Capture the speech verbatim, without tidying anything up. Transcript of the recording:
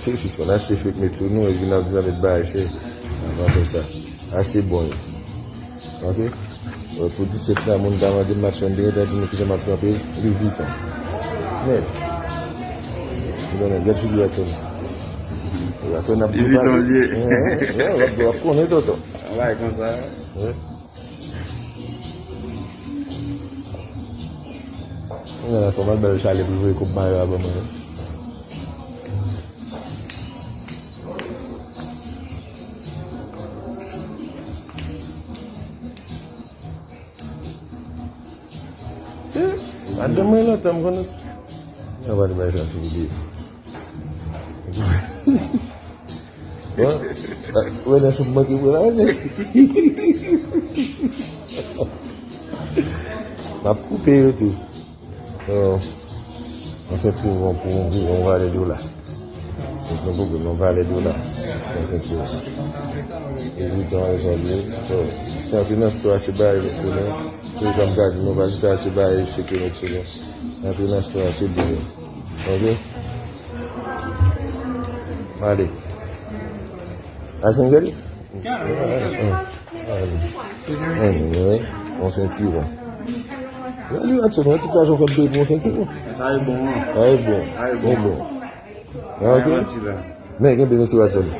Se sispann achte fake met sou nou, epi n ap di n ap met bagay chè. N ap fè sa. Achte bon yo. Ok? Pou disèt la, moun ta mande m match fè, m te gentan di nou kijan m ap kanpe, Louis Vuitton. Nèt. Ou konnen, gad figi Watson. Watson ap Louis Vuitton depase. Li ye. W ap konnen, tonton. Bagay konsa. Wi. Mwen la fò m al ba yo chalè pou voye kòb mayo a ban mwen. Se, madanm mwen lontan m konnen. Mwen pa te bay sa sou li. Bon, wè nan chou manke pou la, se. M ap koupe yo tou. Yon, yon sentiwon pou yon, yon valè dola. Yon pwoblèm, yon valè dola. Yon sentiwon. E wi, tan yon sòlye. So, si yon ti nan sitwa, se bagay, se nan. Se jan m ka di, nou pa chita, se bagay, se ke nou, se bon. Yon ti nan sitwa, se bon. Ok? Ale. Akin gade? Anyway, yon sentiwon. Gade Watson, an tou ka, jan w fè peye pou yon sentiwon. Sa e bon, an. Sa e bon. Sa e bon. E bon. Ok. Men, kenbe mesye Watson.